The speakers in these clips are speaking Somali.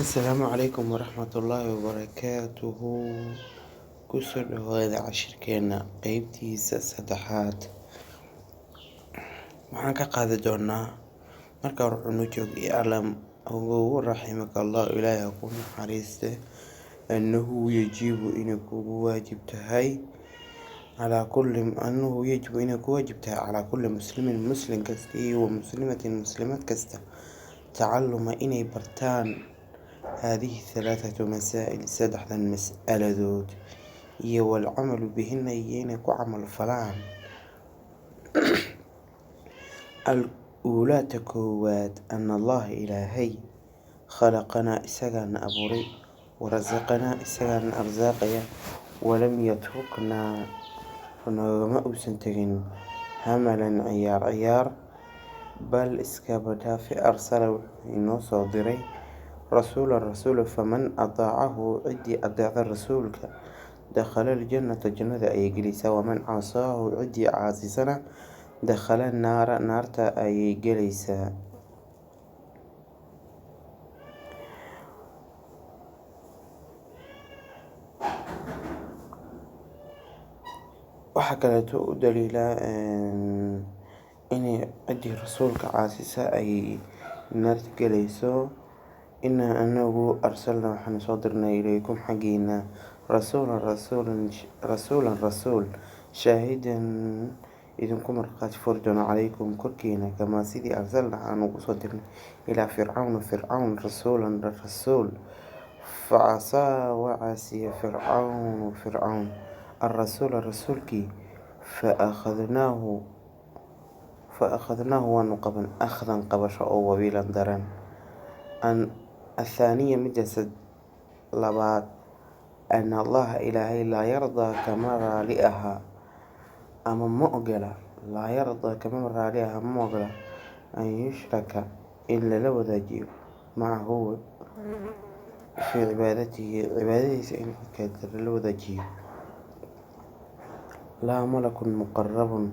Asalaamu calaykum waraxmatullaahi wabarakaatuhu. Kusoo dhawaada cashirkeena qeybtiisa saddexaad. Waxaan ka qaadi doonaa marka hore wuxuu noo joogay iclam ogow raximaka Allah, Ilaahay ha ku naxariiste, annahu yajibu inay kugu waajib tahay calaa kulli, annahu yajibu inay ku waajib tahay calaa kulli muslimin, muslim kasta, iyo wa muslimatin, muslimad kasta, tacaluma inay bartaan haadihi thalaathatu masaa'il, saddexdan mas'aladood, iyo walcamalu bihina, iyo inay ku camal falaan. Al-uulaata koowaad, ana Allaha Ilaahay khalaqanaa, isagaana abuuray, warasaqanaa, isagaana arsaaqaya, walam yatruknaa, noogama uusan tegin, hamalan, ciyaar ciyaar, bal iskaba dhaafi, arsala, wuxuu inoo soo diray, rasuulan, rasuula, faman ataacahu, ciddii adeecda rasuulka, dakhala aljannata, jannada ayay gelaysaa, waman casaahu, ciddii caasisana, dakhala naara, naarta ayay gelaysaa. Waxaa kaleeto u daliila inay ciddii rasuulka caasisa ay naarta gelayso: inaa anagu arsalna, waxaanu soo dirnay, ilaykum, xaggiina, rasuulan, rasuulan, rasuul, shaahidan, idinku markhaati furi doono, calaykum, korkiina, kamaa, sidii, arsalna, aanu ugu soo dirnay, ilaa Fircawna, Fircawn, rasuulan, rasuul, facasaa, waa caasiya, Fircawnu, Fircawn, alrasuula, rasuulkii, fa akhadnaahu, waanu qaban, akhdan, qabasho oo, wabiilan, daran. Athaaniya, midda labaad, ana Allaha Ilaahay laa yardaa, kama raali aha ama ma ogola, laa yardaa, kama raali aha, ma ogola, an yushraka, in lala wadaajiyo, macahu fii cibaadatihi, cibaadadiisa in cidkale lala wadaajiyo, laa malakun muqarabun,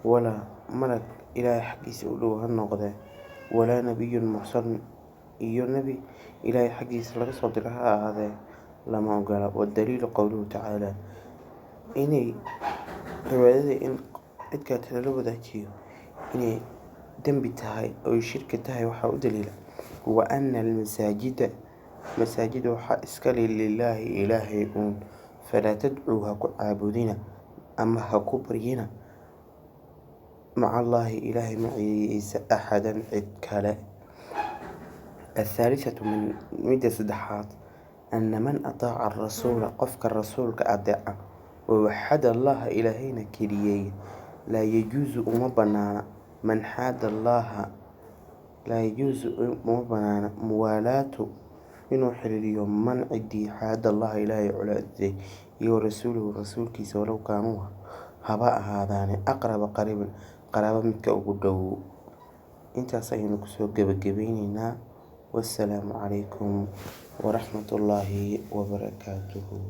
walaa malag Ilaahay xaggiisa u dhow ha noqdee, walaa nabiyun mursalun, iyo nebi Ilaahay xaggiisa laga soo diray ha ahaadee, lama ogola. Wadaliilu qowluhu tacaala, inay cibaadada in cidkale lala wadaajiyo inay dembi tahay oy shirki tahay waxaa u daliila: wa ana almasaajida, masaajida waxaa iskale, lilaahi, Ilaahay uun, falaa tadcuu, ha ku caabudina ama ha ku baryina, maca Allaahi, Ilaahay maciisa, axadan, cid kale. Athaalithatu, midda saddexaad, ana man ataaca arasuula, qofka rasuulka adeeca, wawaxada Allaha, Ilaahayna keliyeeya, laa yajuusu, uma banaana, man xaada Allaha, laa yajuusu, uma banaana, muwaalaatu, inuu xiriiriyo, man, ciddii, xaada Allaha, Ilaahay colaadisay, iyo rasuuluhu, rasuulkiisa, walow kaanuu, haba ahaadaane, aqraba qariibin, qaraabo midka ugu dhow. Intaas ayaynu kusoo gebagabeyneynaa. Wassalaamu calaykum waraxmatullaahi wabarakaatuhu.